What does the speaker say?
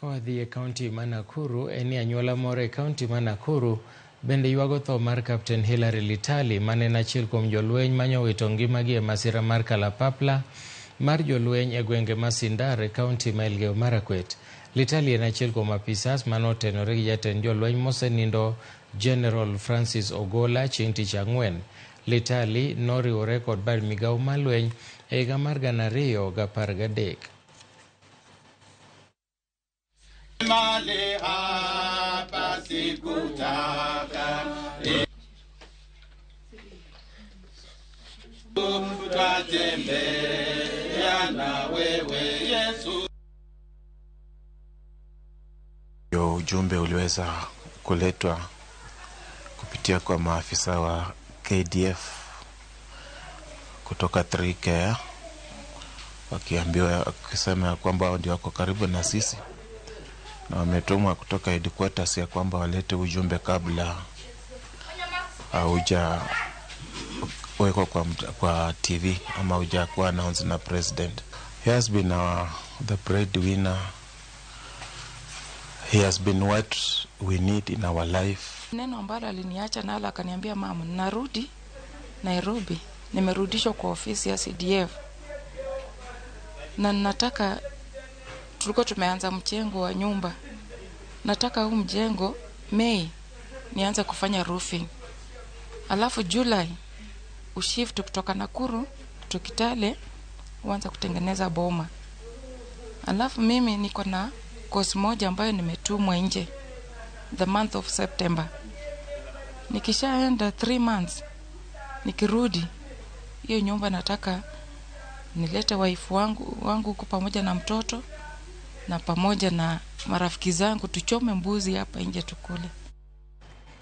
Ka wadhi e kaunti ma Nakuru, en ni anyuola moro e kaunti ma Nakuru bende ywago tho mar Captain Hillary Litali mane en achiel kuom jolweny manyowito ngimagi e masira mar kalapapla mar jolweny e gwenge ma Sindar e kaunti ma Elgeyo Marakwet. Litali en achiel kuom apisas mane otenore gi jatend jolweny mosenindo General Francis Ogola chieng' tich ang'wen. Litali noriwore kod bad migawo mar lweny e higa mar 2013. Mali hapa sikutaka twatembea na wewe Yesu. Yo ujumbe uliweza kuletwa kupitia kwa maafisa wa KDF kutoka 3Care wakiambiwa, wakisema ya kwamba hao ndio wako karibu na sisi na wametumwa kutoka headquarters ya kwamba walete ujumbe kabla haujawekwa kwa TV ama hujakuwa announced na president. He has been the breadwinner. He has been what we need in our life. Neno ambalo aliniacha nalo akaniambia, mama, narudi Nairobi, nimerudishwa kwa ofisi ya CDF na nataka, tulikuwa tumeanza mjengo wa nyumba, nataka huu mjengo Mei nianze kufanya roofing, alafu July ushift kutoka Nakuru to Kitale uanze kutengeneza boma. Alafu mimi niko na course moja ambayo nimetumwa nje the month of September. Nikishaenda 3 months nikirudi hiyo nyumba nataka nilete wife wangu huko pamoja na mtoto na pamoja na marafiki zangu, tuchome mbuzi hapa nje tukule.